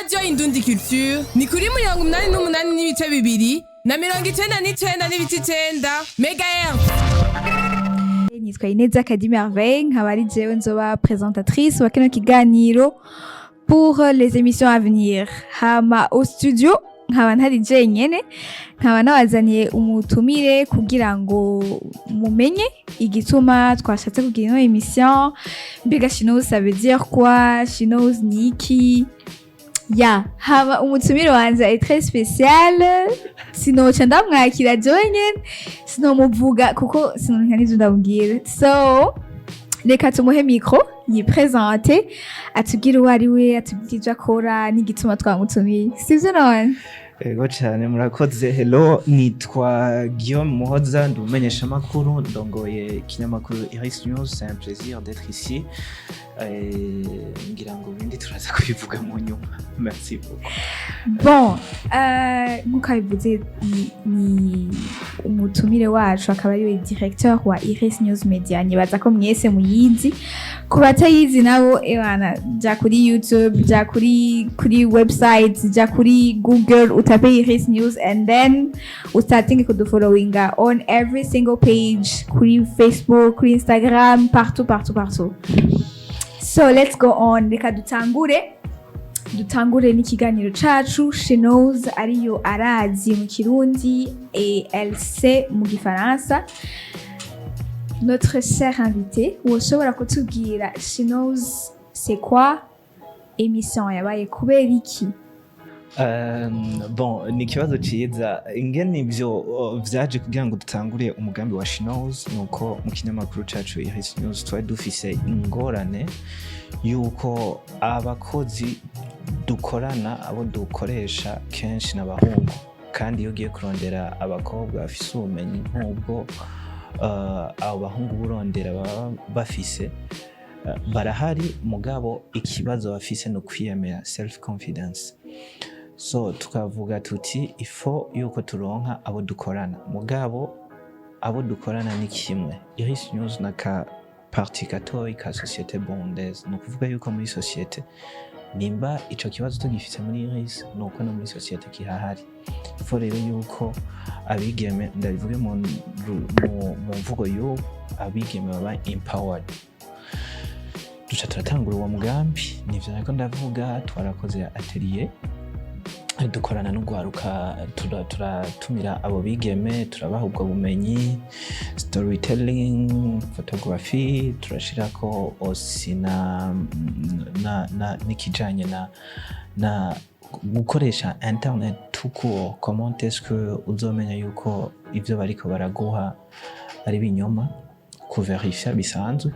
Radio Indundi Culture ni kuri 88.2 na 99.9 megahertz. Nitwa Ineza Kadi Merveille, nkaba ari jewe nzoba présentatrice wa kino kiganiro pour les émissions à venir. Hama au studio nkaba ntari jenyene, nkaba nabazaniye umutumire kugira ngo mumenye igituma twashatse kugira ino émission. Mbega She Knows, ça veut dire quoi? She Knows ni iki? Ya hama umutumire wanje est très spécial, sinoca ndamwakira jewe nyene, sinomuvuga kuko sinonka n'ivyo ndamubwira. So reka tumuhe micro yiprésente, atubwire uwo ari we, atubwire ivyo akora n'igituma twamutumiye, sivyo none? Ego cyane, murakoze. Hello, nitwa Guillaume Muhoza, ndi umumenyeshamakuru, ndongoye ikinyamakuru Iris News. C'est un plaisir d'être ici. Ngira ngo ibindi turaza kubivuga mu nyuma. Merci beaucoup. Bon, nk'uko abivuze, ni umutumire wacu, akaba ariwe directeur wa Iris News Media. Nibaza ko mwese muyizi. Ku batayizi nabo, ebana, ja kuri YouTube, ja kuri website, ja kuri Google, utape Iris News and then ustartinge kudufollowinga on every single page, kuri Facebook, kuri Instagram, partout, partout, partout. So let's go on. Reka dutangure n'ikiganiro cacu She Knows, ariyo arazi mu Kirundi et elle sait mu Gifaransa. Notre cher invité, woshobora kutubwira She Knows, c'est quoi? Émission yabaye kubera iki? Bon, ni ikibazo ciza. Ingene ivyo vyaje kugira ngo dutangure umugambi wa She Knows, nuko mu kinyamakuru cacu Iris News twari dufise ingorane yuko abakozi dukorana, abo dukoresha kenshi n'abahungu, kandi iyo ugiye kurondera abakobwa bafise ubumenyi nk'ubwo abo bahungu burondera baba bafise, barahari, mugabo ikibazo bafise ni ukwiyemera, self confidence. So tukavuga tuti ifo yuko turonka abo dukorana. Mugabo abo dukorana ni kimwe, Iris News na ka partie gatoyi ka société burundaise. Ni ukuvuga yuko muri société, nimba ico kibazo tugifise muri Iris, ni uko no muri société kihahari. Ifo rero yuko abigeme, ndabivuge mu mvugo y'ubu, abigeme baba empowered. Duca turatangura uwo mugambi. Nivyo nariko ndavuga, twarakoze atelier, dukorana n'ugwaruka, turatumira abo bigeme, turabaha ubwo bumenyi, storytelling, photography, turashirako aussi na n'ikijanye na gukoresha internet tout court. Comment est-ce que uzomenya yuko ivyo bariko baraguha ari binyoma, kuverifya bisanzwe.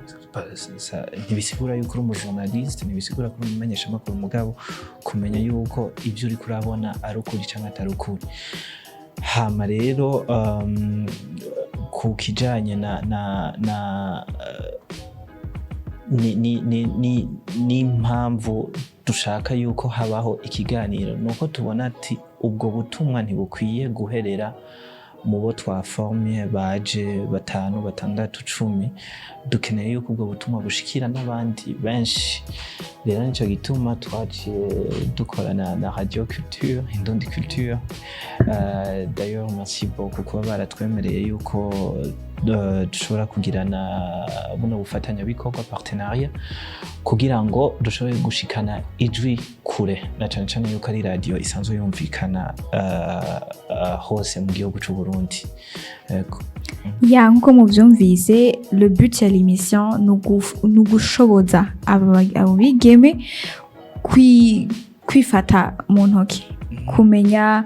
Ntibisigura yuko uri umujournaliste, ntibisigura ko uri umumenyeshamakuru, mugabo kumenya yuko ibyo uriko urabona ari ukuri canke atari ukuri. Hama rero ku kijanye na n'impamvu dushaka yuko habaho ikiganiro, nuko tubona ati ubwo butumwa ntibukwiye guherera mu bo twaformye baje batanu, batandatu, 10. Dukeneye yuko ubwo butumwa bushikira n'abandi benshi. Rero nico gituma twaciye dukorana na Radio Culture, Indundi Culture. D'ailleurs merci beaucoup kuba baratwemereye yuko dushobora kugirana buno bufatanyabikorwa, partenariat, kugira ngo dushobore gushikana ijwi kure, na cane cane yuko ari radio isanzwe yumvikana hose mu gihugu c'u Burundi. Ego. Ya, nkuko muvyumvise, le but ya l'émission ni ugushoboza abo bigeme kwifata mu ntoki, kumenya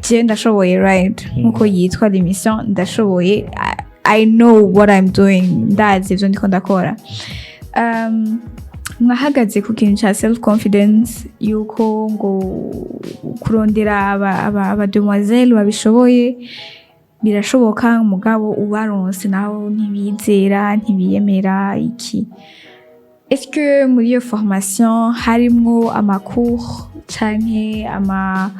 je ndashoboye, right? Nkuko yitwa l'émission, ndashoboye. I know what I'm doing, ndazi ivyo ndiko ndakora. Mwahagaze ku kintu ca self confidence, yuko ngo kurondera aba demoiselle babishoboye birashoboka, mugabo ubaronse naho ntibizera, ntibiyemera iki. Est-ce que muri iyo formation harimwo ama cours canke ama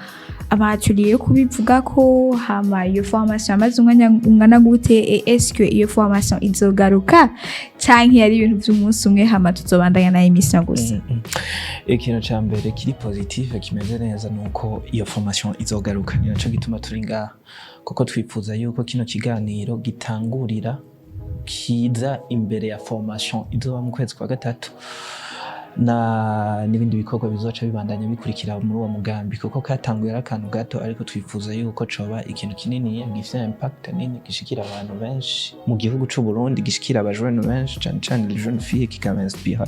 Ama atelier yo kubivugako, hama iyo formation yamaze umwanya ungana gute? Et est-ce que iyo formation izogaruka, canke yari ibintu vy'umunsi umwe, hama tuzobandanya na émission gusa? Ikintu ca mbere kiri positive, kimeze neza, nuko iyo formation izogaruka. Ni naco gituma turi ngaha, kuko twifuza yuko kino kiganiro gitangurira kiza imbere ya formation izoba mu kwezi kwa gatatu na n'ibindi bikorwa bizoca bibandanya bikurikira muri uwo mugambi, kuko katanguye ari akantu gato, ariko twifuza yuko coba ikintu kinini gifite impact nini, gishikira abantu benshi mu gihugu c'u Burundi, gishikira abajene benshi, cane cane les jeunes filles, kikabainspira.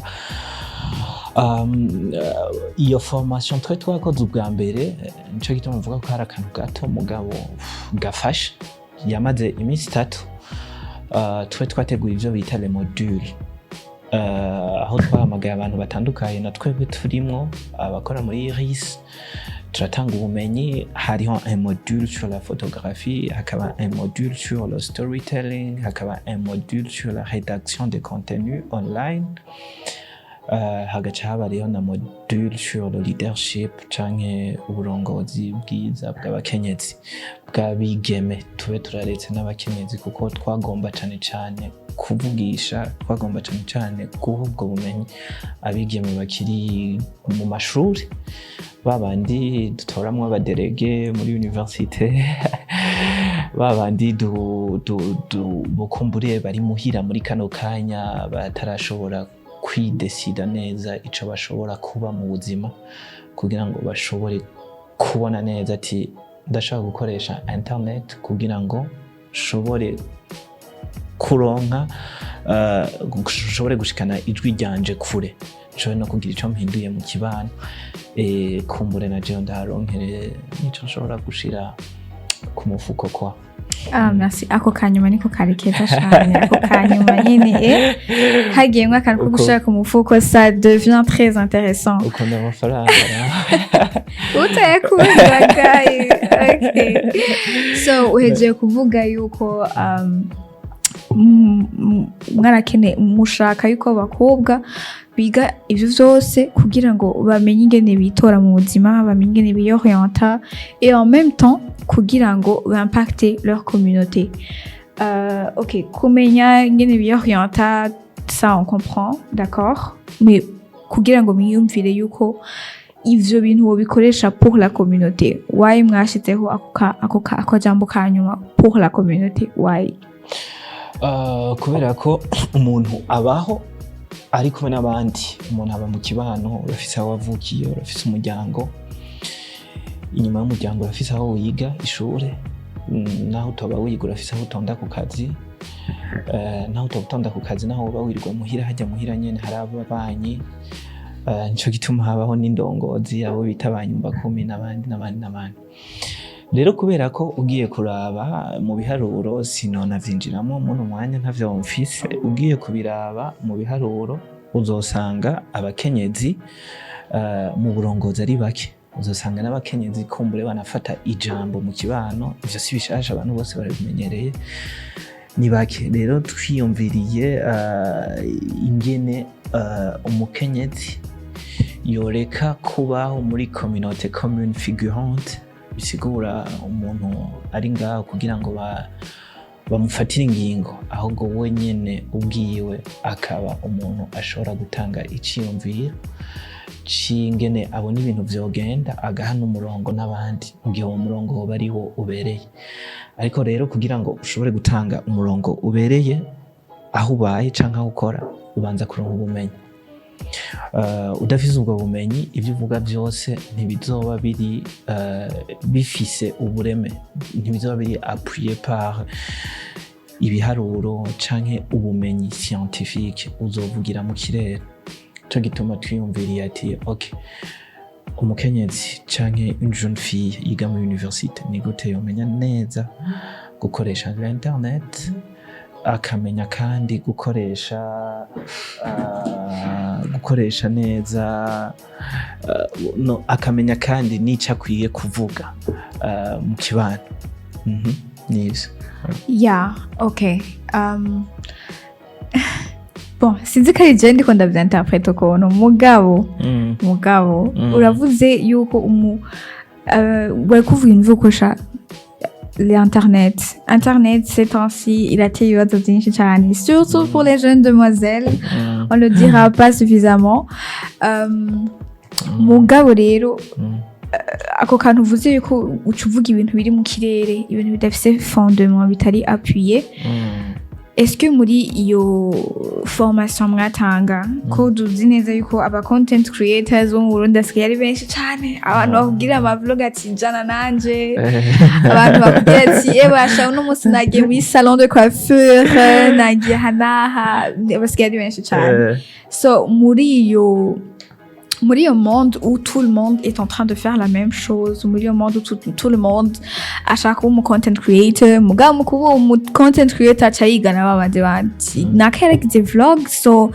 Iyo formation twe twakoze ubwa mbere, nico gituma mvuga ko hari akantu gato mugabo gafasha, yamaze iminsi 3. Twe twateguye ivyo bita les modules, aho twahamagaye abantu batandukanye na twebwe turimwo abakora muri Iris, turatanga ubumenyi. Hariho un module sur la photographie, hakaba un module sur le storytelling, hakaba un module sur la rédaction des contenus online, hagaca haba rero na module sur le leadership canke uburongozi bwiza bw'abakenyezi, bw'abigeme. Tube turaretse n'abakenyezi, kuko twagomba cane cane kuvugisha, twagomba cane cane guha ubwo bumenyi abigeme bakiri mu mashuri, babandi dutoramwo aba délégués muri université, babandi bukumburiye bari muhira muri kano kanya, batarashobora kwidesida neza ico bashobora kuba mu buzima, kugira ngo bashobore kubona neza ati: "Ndashaka gukoresha internet kugira ngo nshobore kuronka, nshobore gushikana ijwi ryanje kure, nshobore no kugira ico mpinduye mu kibano, kumbure na jewe ndaharonkere nico nshobora gushira ku mufuko kwa." Ah, merci. Ako kanyuma niko kari keza cane. Ako kanyuma nyene, hagiyemwo akantu ko gushira ku mufuko, ça devient très intéressant. Ukunda amafaranga. Utayakundaga. Okay. So uhejeje kuvuga yuko mwarakene mushaka yuko abakobwa biga ivyo vyose kugira ngo bamenye ingene bitora mu buzima, bamenye ingene biyorienta, et en même temps kugira ngo baimpacte leur communauté. Ok, kumenya ingene biyorienta, ça on comprend, d'accord, mais kugira ngo mwiyumvire yuko ivyo bintu wobikoresha pour la communauté, why mwashizeho ako jambo ka nyuma, "pour la communauté"? Why? Kubera ko umuntu abaho ari kumwe n'abandi. Umuntu aba mu kibano, urafise aho wavukiye, urafise umuryango, inyuma y'umuryango urafise aho wiga ishure, naho utoba wiga urafise aho utonda ku kazi, naho utoba utonda ku kazi, naho woba wirirwa muhira, hajya muhira nyene hari ababanyi. Nico gituma habaho n'indongozi, abo bita ba nyumbakumi, n'abandi n'abandi n'abandi. Rero kubera ko ugiye kuraba mu biharuro, sinonavyinjiramo muno mwanya, ntavyo mfise, ugiye kubiraba mu biharuro uzosanga abakenyezi mu burongozi ari bake, uzosanga n'abakenyezi kumbure banafata ijambo mu kibano, ivyo si bishasha, abantu bose barabimenyereye, ni bake. Rero twiyumviriye ingene umukenyezi yoreka kubaho muri communauté comme une figurante, bisigura umuntu ari ngaho kugira ngo bamufatire ingingo, ahubwo we nyene ubwiwe akaba umuntu ashobora gutanga iciyumviro c'ingene abona ibintu vyogenda, agaha n'umurongo n'abandi mu gihe uwo murongo woba ari wo ubereye. Ariko rero kugira ngo ushobore gutanga umurongo ubereye aho ubaye canke aho ukora, ubanza kuronka ubumenyi. Udafise ubwo bumenyi, ivyo uvuga vyose ntibizoba biri bifise ubureme, ntibizoba biri appuyé par ibiharuro canke ubumenyi scientifique, uzovugira mu kirere. Ico gituma twiyumviriye ati: "Ok, umukenyezi canke une jeune fille yiga muri université, ni gute yomenya neza gukoresha l'internet, akamenya kandi gukoresha neza, no, akamenya kandi n'ico akwiye kuvuga mu kibano?" Nivyo. Yeah, okay. Bon, sinzi ko ari jewe ndiko ndavyinterprète ukuntu, mugabo mugabo uravuze yuko umu Bari kuvuga imvugo ukoresha l'internet. Internet, ces temps-ci, irateye ibibazo byinshi cyane, surtout pour les jeunes demoiselles, on le dira pas suffisamment. Mugabo rero, ako kantu uvuze yuko uca uvuga ibintu biri mu kirere, ibintu bidafise fondement, bitari appuyé, est-ce que muri iyo formation mwatanga, ko tuzi neza yuko aba content creators bo mu Burundi basigaye ari benshi cane, abantu bakubwira ama vlog ati jana nanje, abantu bakubwira ati ebasha uno munsi nagiye muri salon de coiffure, nagiye aha n'aha, basigaye ari benshi cane. So muri iyo monde où tout le monde est en train de faire la même chose, muri iyo monde où tout le monde ashaka kuba umu content creator, mugabo mu kuba umu content creator aca yigana babandi bandi, naka yaragize vlog, so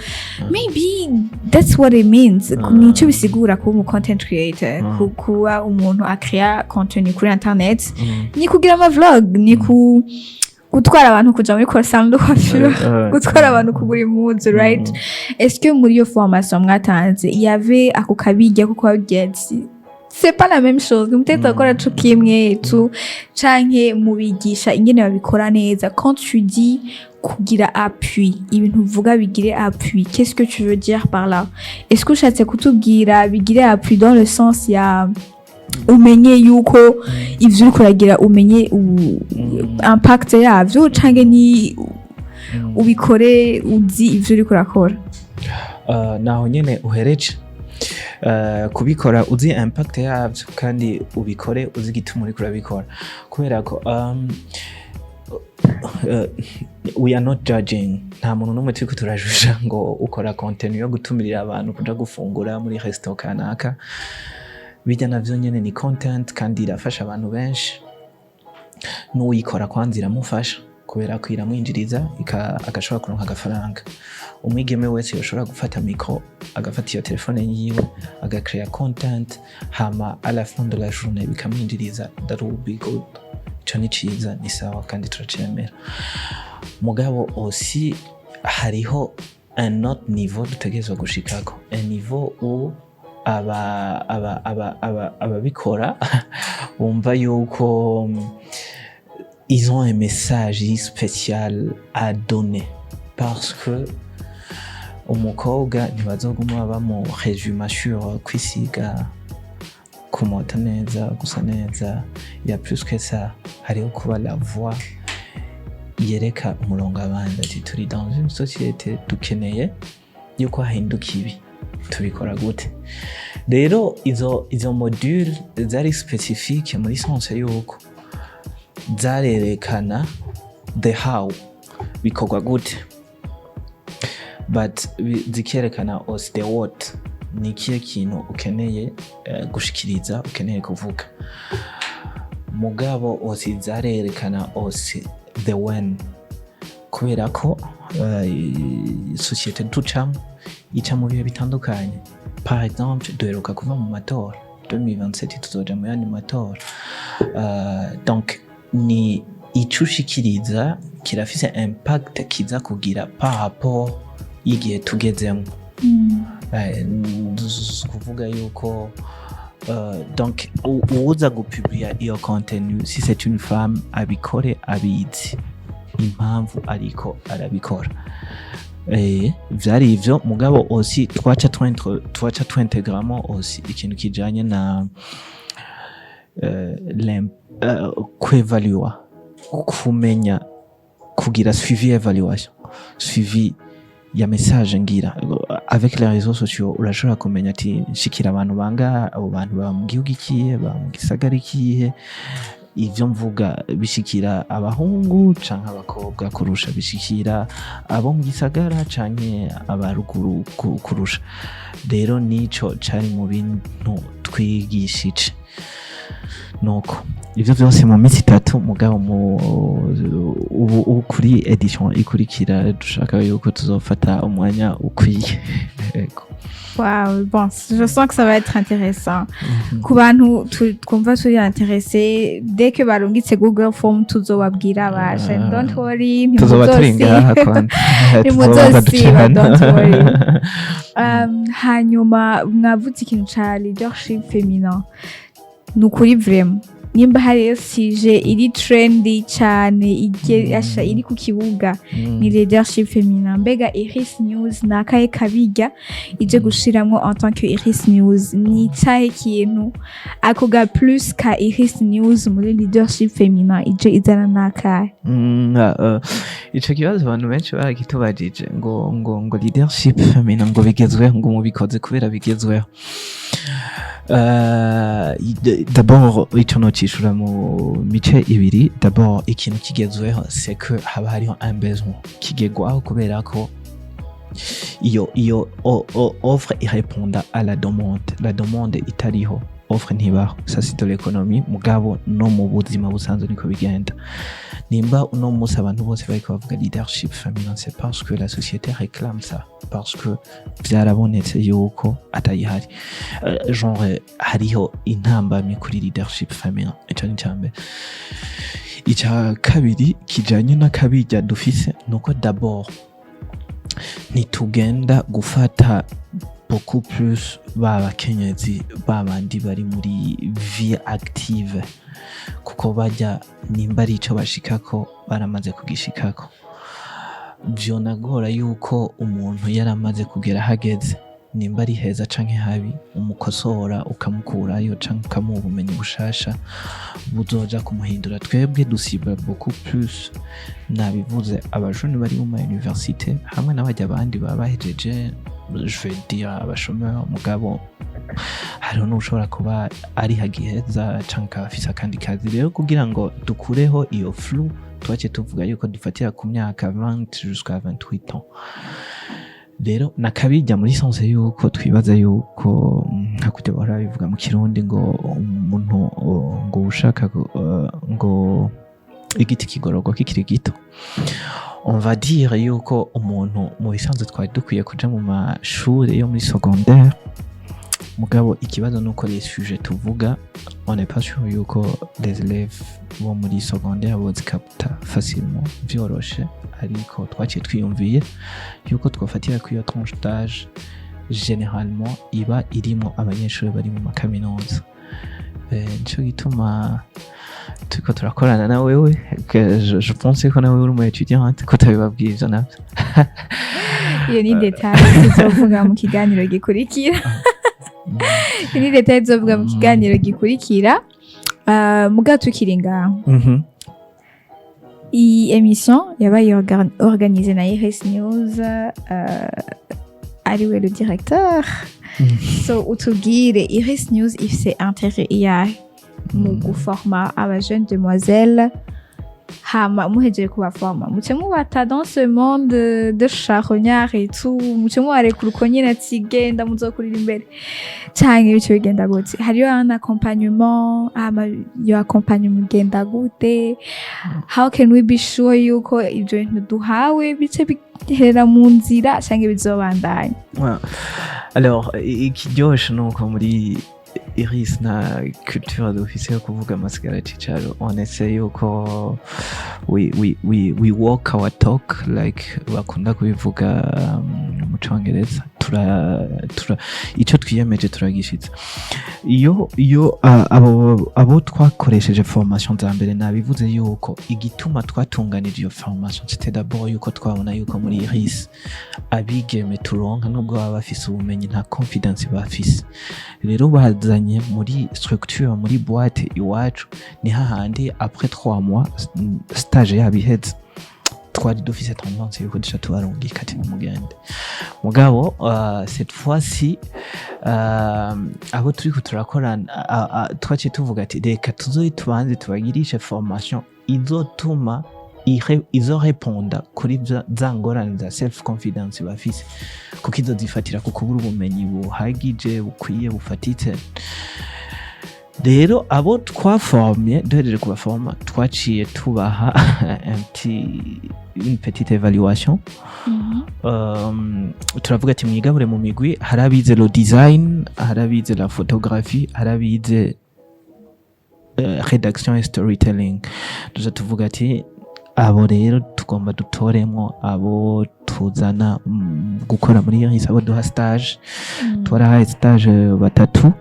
maybe that's what it means, nico bisigura kuba umu content creator, kuba umuntu akrea contenu kuri internet, ni kugira ama vlog, ni ku gutwara abantu kuja muri salon de coiffure, gutwara abantu kugura impuzu, right? Est-ce que muri iyo formation mwatanze, il y avait ako kabirya ko kubabwira ati c'est pas la même chose, nimuteza gukora co kimwe tu, canke mubigisha ingene babikora neza? Quand tu dis kugira appui, ibintu uvuga bigire appui, qu'est-ce que tu veux dire par là? Est-ce que ushatse kutubwira bigire appui dans le sens ya umenye yuko ivyo uriko uragira, umenye impact yavyo, canke ni ubikore uzi ivyo uriko urakora? Naho nyene uhereje. Kubikora uzi impact yavyo, kandi ubikore uzi igituma uriko urabikora, kubera ko we are not judging. Nta muntu n'umwe turiko turajusha ngo ukora content yo gutumirira abantu kuja gufungura muri resto kanaka. Bijya navyo nyene ni content, kandi irafasha abantu benshi. N'uwuyikora kwanza iramufasha, kubera ko iramwinjiriza, agashobora kuronka agafaranga. Umwigeme wese yoshobora gufata micro, agafata iyo telefone yiwe, agacrea content, hama à la fin de la journée bikamwinjiriza, that will be good. Ico ni ciza, ni sawa, kandi turacemera. Mugabo aussi hariho un autre niveau dutegerezwa gushikako, un niveau où aba ababikora bumva yuko ils ont un message spécial à donner, parce que umukobwa ntibazoguma bamu résuma sur kwisiga, kumota neza, gusa neza. Ya, plus que ça, hariho kuba la voix yereka umurongo abandi ati turi dans une société, dukeneye yuko hahinduka ibi, tubikora gute? Rero izo module zari spécifique muri sens yuko zarerekana the how, bikorwa gute, but zikerekana aussi the what, ni ikihe kintu ukeneye gushikiriza, ukeneye kuvuga. Mugabo aussi zarerekana aussi the when, kubera ko société ducamo ica mu bihe bitandukanye. Par exemple, duheruka kuva mu matora 2027, tuzoja mu yandi matora. Donc ni ico ushikiriza kirafise impact kiza kugira par rapport y'igihe tugezemo. Kuvuga yuko donc uwuza gupublia iyo contenu, si c'est une femme, abikore abizi impamvu ariko arabikora. Vyari ivyo. Mugabo aussi twaca twintegramo aussi ikintu kijanye na kwevalua, kumenya kugira suivi, évaluation, suivi ya message ngira. Avec les réseaux sociaux urashobora kumenya ati nshikira abantu bangaha, abo bantu baba mu gihugu ikihe, baba mu gisagara ikihe, ivyo mvuga bishikira abahungu canke abakobwa kurusha, bishikira abo mu gisagara canke abaruguru kurusha. Rero nico cari mu bintu twigishije. Nuko ivyo vyose mu minsi 3. Mugabo mu ubu kuri édition ikurikira dushaka yuko tuzofata umwanya ukwiye. Yego. Wow, bon, je sens que ça va être intéressant. Ku bantu twumva turi intéressé, dès que barungitse Google Form tuzobabwira baje. Ah. Don't worry. Tuzoba turi ngaha kwanza. Tuzobanza Ntimuzosiba, ducana. don't worry. Hanyuma mwavuze ikintu ca leadership féminin. Ni ukuri, vraiment, nimba hariyo sujet iri trendy cane, asha iri ku kibuga, ni leadership féminin. Mbega Iris News ni akahe kabirya ije gushiramwo en tant que Iris News? Ni icahe kintu, ako ga plus ka Iris News muri leadership féminin ije izana n'akahe? Ico kibazo abantu benshi barakitubajije, ngo leadership féminin ngo bigezweho, ngo mubikoze kubera bigezweho. D'abord ico nocishura mu mice ibiri. D'abord, ikintu kigezweho, c'est que haba hariho un besoin kigegwaho, kubera ko iyo offre ireponda à la demande. La demande itariho, offre ntibaho. Ça, c'est de l'économie, mugabo no mu buzima busanzwe niko bigenda. Nimba uno munsi abantu bose bariko bavuga leadership féminin, c'est parce que la société réclame ça, parce que vyarabonetse yuko atayihari. Genre hariho intambamyi kuri leadership féminin. Ico ni icambere. Ica kabiri kijanye n'akabirya dufise, nuko d'abord ntitugenda gufata beaucoup plus ba bakenyezi babandi bari muri vie active, kuko bajya nimba ari ico bashikako baramaze kugishikako. Vyonagora yuko umuntu yaramaze kugera hageze, nimba ari heza canke habi, umukosora ukamukurayo canke ukamuha ubumenyi bushasha buzoja kumuhindura. Twebwe dusibra beaucoup plus, nabivuze, abajene bari mu ma université hamwe n'abajya abandi baba bahejeje, je vais dire abachômeur, mugabo hariho n'ushobora kuba ari hagiheza canke akaba afise akandi kazi. Rero kugira ngo dukureho iyo flou, twaciye tuvuga yuko dufatira ku myaka 20 jusqu'à 28 ans. Rero nakabijya muri sens yuko twibaza yuko nka kujya bahora babivuga mu Kirundi ngo umuntu ngo ushaka ngo igiti kigororwa kikiri gito, on va dire yuko umuntu mu bisanzwe twari dukwiye kuja mu mashure yo muri secondaire, mugabo ikibazo nuko les sujets tuvuga, on n'est pas sûr yuko les élèves bo muri secondaire bozikapta facilement, vyoroshe. Ariko twaciye twiyumviye yuko twafatira kuri iyo tranche d'âge généralement iba irimo abanyeshuri bari mu makaminuza. Nico gituma turiko turakorana na wewe, que je pense ko nawe uri umu étudiante, ko tabibabwiye ivyo navyo. Iyo ni détail tuzovuga mu kiganiro gikurikira. Iyo ni détail tuzovuga mu kiganiro gikurikira. Muga tukiri ngaho, iyi émission yabaye organisée na Iris News, ariwe le directeur. So utubwire, Iris News ifise intérêt iyahe mu guforma aba jeunes demoiselles? Hama muhejeje kubaforma, muce mubata dans ce monde de charognard et tout, muce mubarekura uko nyene ati genda muzokurira imbere, canke bice bigenda gute? Hariyo un accompagnement? Hama iyo accompagnement igenda gute? How can we be sure yuko ivyo bintu duhawe bice biherera mu nzira canke bizobandanya? Ouais. Alors, ikiryoshe ni uko muri Iris nta culture dufise yo kuvuga amasigara cicaro. On essaie yuko we walk our talk, like bakunda kubivuga mu Congereza. Tura ico twiyemeje turagishitsa. Iyo abo twakoresheje formation za mbere, nabivuze yuko igituma twatunganije iyo formation, c'était d'abord yuko twabona yuko muri Iris abigeme turonka, nubwo baba bafise ubumenyi, nta confidence bafise. Rero bazanye muri structure, muri boîte iwacu, ni hahandi après 3 mois stage yabo iheze, twari dufise tendance yuko duca tubarungika ati nimugende. Mugabo cette fois-ci, abo turiko turakorana, twaciye tuvuga ati reka tuzoye tubanze tubagirishe formation izotuma izoreponda kuri za ngorane za self confidence bafise, kuko izo zifatira ku kubura ubumenyi buhagije, bukwiye, bufatitse. Rero abo twaformye, duhereje kubaforma, twaciye tubaha une petite évaluation. Turavuga ati mwigabure mu migwi: hari abize le design, hari abize la photographie, hari abize rédaction et storytelling. Tuza tuvuga ati abo rero tugomba dutoremwo abo tuzana gukora muri Iris, abo duha stage. Twarahaye stage batatu.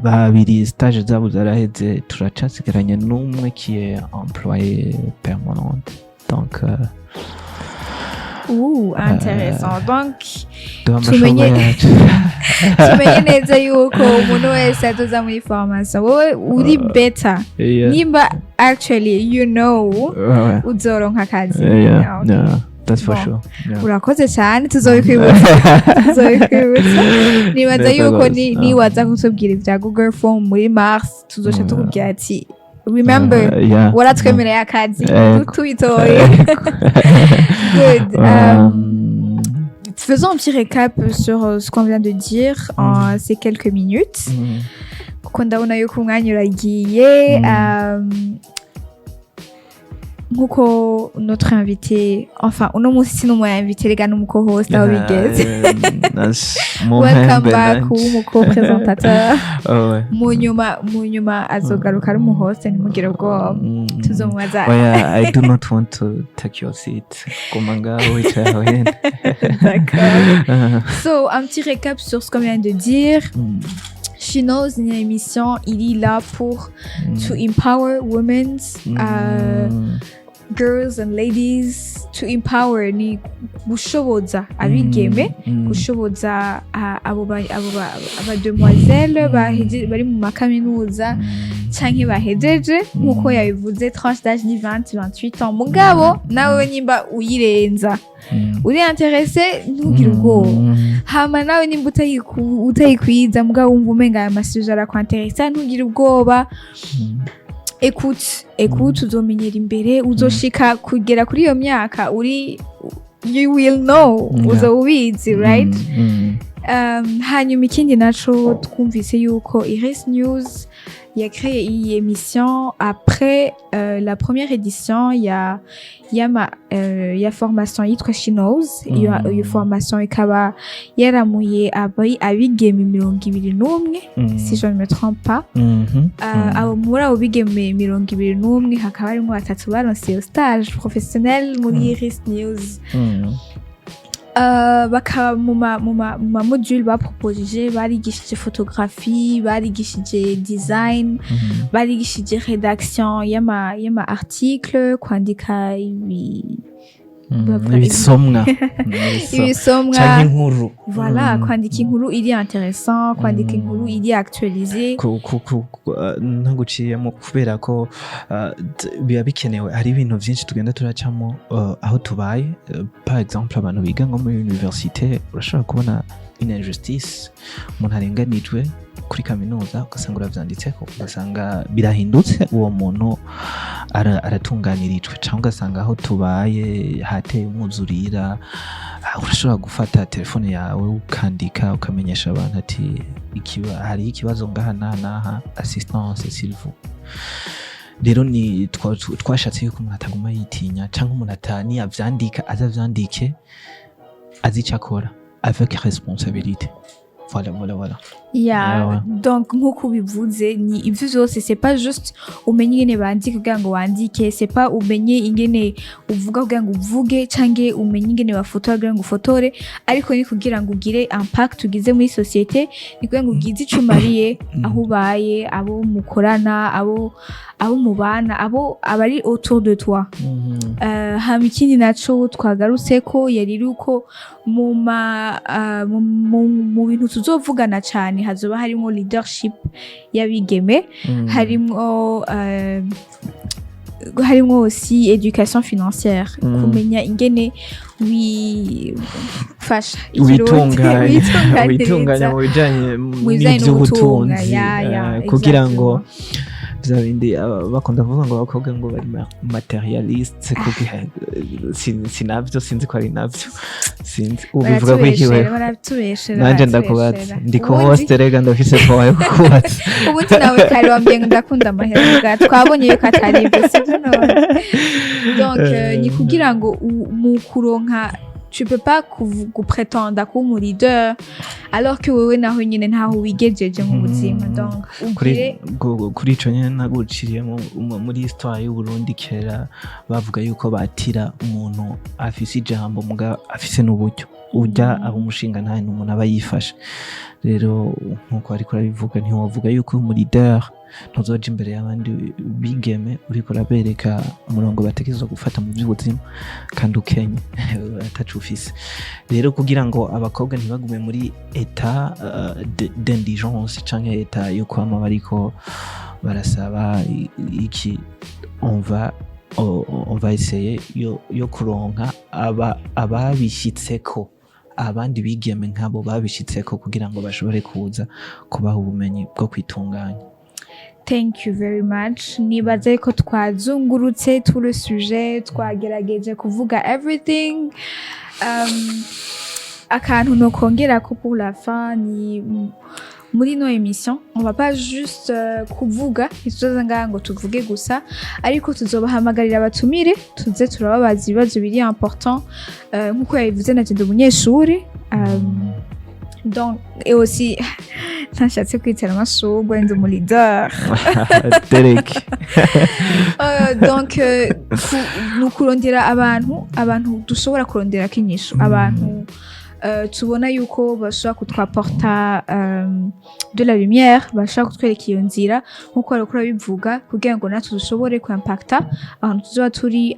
Babiri stage zabo zaraheze, turacasigaranye n'umwe qui est employé permanente, donc Ouh, intéressant. Donc, duha amashurwe yacu. Tumenye neza yuko umuntu wese azoza muri formation, wowe uri better, nimba actually you know, uzoronka akazi. Yeah, okay. Yeah, that's for Bon. sure, yeah. Urakoze cyane, tuzobikwibutsa, tuzobikwibutsa. Nibaza Neza yuko rwose. Niwaza kutubwira ibya Google Form muri mars, tuzoca tukubwira ati: "Remember, waratwemereye akazi." Ego. Tubitoye. Good. Faisons un petit récap sur ce qu'on vient de dire en ces quelques minutes, kuko ndabona yuko umwanya uragiye. Nkuko notre invité, enfin uno munsi si n'umu invité rega, n'umu co-host aho bigeze. Welcome back w'umu co-présentateur. Mu nyuma azogaruka ari umu host, ntimugire ubwoba, tuzomubaza. Oya, I do not want to take your seat. Guma ngaho wicaye aho nyene. D'accord. So, un petit récap sur ce qu'on vient de dire. She Knows ni émission il est là pour to empower women, girls and ladies, to empower ni gushoboza abigeme, gushoboza abo aba demoiselle bari mu makaminuza canke bahejeje. Nkuko yabivuze, tranche d'âge ni 20 28 ans, mugabo nawe nimba uyirenza, uri intéressé, ntugire ubwoba. Hama nawe nimba utayikwiza, mugabo wumva umenga aya ma sujets arakwanteresa, ntugire ubwoba. Écoute, écoute, uzomenyera imbere, uzoshika kugera kuri iyo myaka uri, you will know, uzoba ubizi, right? Hanyuma ikindi naco, twumvise yuko Iris News ya créé iyi émission après la première édition ya formation yitwa She Knows. Iyo iyo formation ikaba yaramuye abigeme 21, si je ne me trompe pas. Abo muri abo bigeme 21 hakaba harimo batatu baronse iyo stage professionnel muri Iris News. Bakaba mu ma module baproposije, barigishije photographie, barigishije design, barigishije rédaction y'ama article, kwandika ibi bavuga Ibisomwa. Ibisomwa. Canke inkuru. Voilà, kwandika inkuru iri intéressant, kwandika inkuru iri actualisée. Ntaguciyemo, kubera ko biba bikenewe, hari ibintu byinshi tugenda turacamo aho tubaye. Par exemple, abantu biga nko muri université, urashobora kubona une injustice, umuntu arenganijwe kuri kaminuza, ugasanga uravyanditseko, ugasanga birahindutse, uwo muntu aratunganirijwe. Cyangwa ugasanga aho tubaye hateye umwuzurira, urashobora gufata telefone yawe ukandika, ukamenyesha abantu ati hariho ikibazo ngaha n'aha n'aha, assistance s'il vous. Rero ni twashatse yuko umuntu ataguma yitinya, cyangwa umuntu niyavyandika azavyandike azi icyo akora avec responsabilité. Voilà, voilà, voilà. Yeah, Ouais. donc nk'uko ubivuze, ni ivyo vyose, c'est pas juste umenye ingene bandika kugira ngo wandike, c'est pas umenye ingene uvuga kugira ngo uvuge, canke umenye ingene bafotora kugira ngo ufotore, ariko ni kugira ngo ugire impact ugize muri société, ni kugira ngo ugize ico umariye aho ubaye, abo mukorana, abo mubana, abo abari autour de toi. Hama ikindi naco twagarutse ko yari uko mu bintu tuzovugana cane hazoba harimo leadership y'abigeme, harimwo aussi éducation financière, kumenya ingene wifasha. Witunganya, witunganya mu bijanye mu bijanye n'ubutunga, n'ivy'ubutunzi, ya, kugira ngo vya bindi bakunda kuvuga ngo abakobwa ngo bari matérialiste, kugira sinavyo, sinzi ko ari navyo, sinzi ubivuga ko ikiwe. Baratubeshera. Nanje ndakubaza, ndi ko host rega, ndafise power yo kukubaza. Ubundi nawe kare wambwiye ngo ndakunda amahera, bwa twabonye yuko atari ibyo, sibyo none? Donc ni kugira ngo mu kuronka, tu peux pas gupretenda kuba umu leader alors que wewe naho nyine ntaho wigejeje mu buzima. Donc kuri ugire kuri ico nyene naguciriyemo, muri histoire y'u Burundi kera bavuga yuko batira umuntu afise ijambo muga afise n'uburyo. Ujya aba umushinga ntahe ni umuntu aba yifashe. Rero nkuko ariko arabivuga, ntiwavuga yuko uri umu leader, ntuzoja imbere y'abandi bigeme uriko urabereka umurongo bategerezwa gufata mu by'ubuzima kandi ukenye, ataco ufise. Rero kugira ngo abakobwa ntibagume muri état d'indigence canke état yo kwama bariko barasaba iki, on va essayer yo kuronka aba ababishyitseko, abandi bigeme nk'abo babishyitseko, kugira ngo bashobore kuza kubaha ubumenyi bwo kwitunganya. Thank you very much. Nibaze ko twazungurutse tout le sujet, twagerageje kuvuga everything. Akantu nokongera ko pour la fin ni muri no émission, on va pas juste kuvuga, ntituzoza ngaha ngo tuvuge gusa, ariko tuzobahamagarira abatumire, tuze turababaza ibibazo biri important. Nkuko yabivuze, naje ndi umunyeshuri, donc et aussi ntashatse kwitera amashurwe, ndi umu leader. Derek. Donc ni ukurondera abantu dushobora kuronderako inyishu, abantu tubona yuko bashobora kutwaporta de la lumière, bashobora kutwereka iyo nzira nkuko bariko barabivuga, kugira ngo natwe dushobore kuimpacta ahantu tuzoba turi.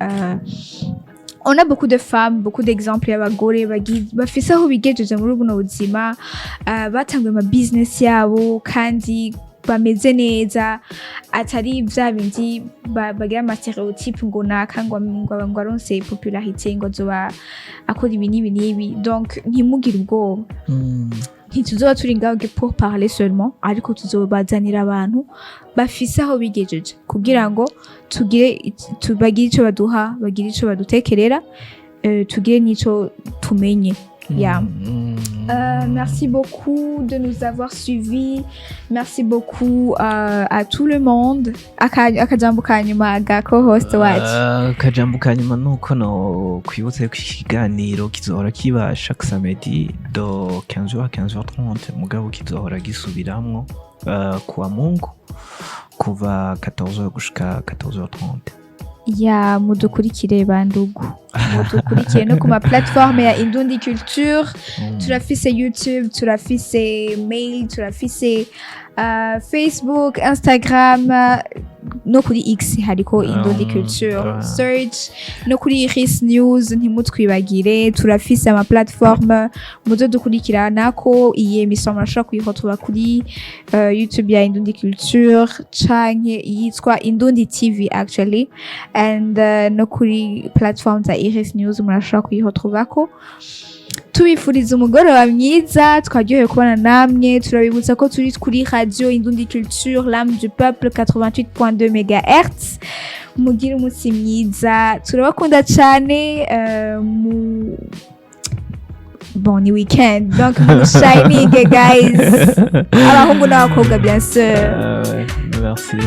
On a beaucoup de femmes, beaucoup d'exemples y'abagore bafise aho bigejeje muri buno buzima, batanguye ama business yabo kandi bameze neza, atari vya bindi bagira ama stéréotypes ngo naka ngo aronse popularité ngo azoba akora ibi n'ibi n'ibi. Donc ntimugire ubwoba, ntituzoba turi ngaho pour parler seulement, ariko tuzobazanira abantu bafise aho bigejeje kugira ngo tugire bagire ico baduha, bagire ico badutekerera, tugire n'ico tumenye. Yeah. Merci beaucoup de nous avoir suivis. Merci beaucoup à tout le monde. Akajambo ka nyuma ga co-host wacu. Akajambo ka nyuma nuko no kwibutsa yuko iki kiganiro kizohora kiba chaque samedi de 15h à 15h30, mugabo kizohora gisubiramwo kuwa Mungu kuva 14h gushika 14h30. Ya, mudukurikire bandugu, mudukurikire no ku ma plateforme ya Indundi Culture. Turafise YouTube, turafise mail, turafise Facebook, Instagram, no kuri X hariko Indundi Culture. Search no kuri Iris News, ntimutwibagire, turafise ama plateforme muzo dukurikira nako. Iyi émission murashobora kuyihotora kuri YouTube ya Indundi Culture canke yitwa Indundi TV actually, and no kuri platform za Iris News murashobora kuyihotorako. Tubifuriza umugoroba mwiza, twaryohewe kubana namwe. Turabibutsa ko turi kuri radio Indundi Culture, l'âme du peuple, 88.2 MHz. Mugire umunsi mwiza, turabakunda cyane. Mu bon ni weekend, donc mu shining guys, abahungu n'abakobwa bien sûr. Ouais, merci.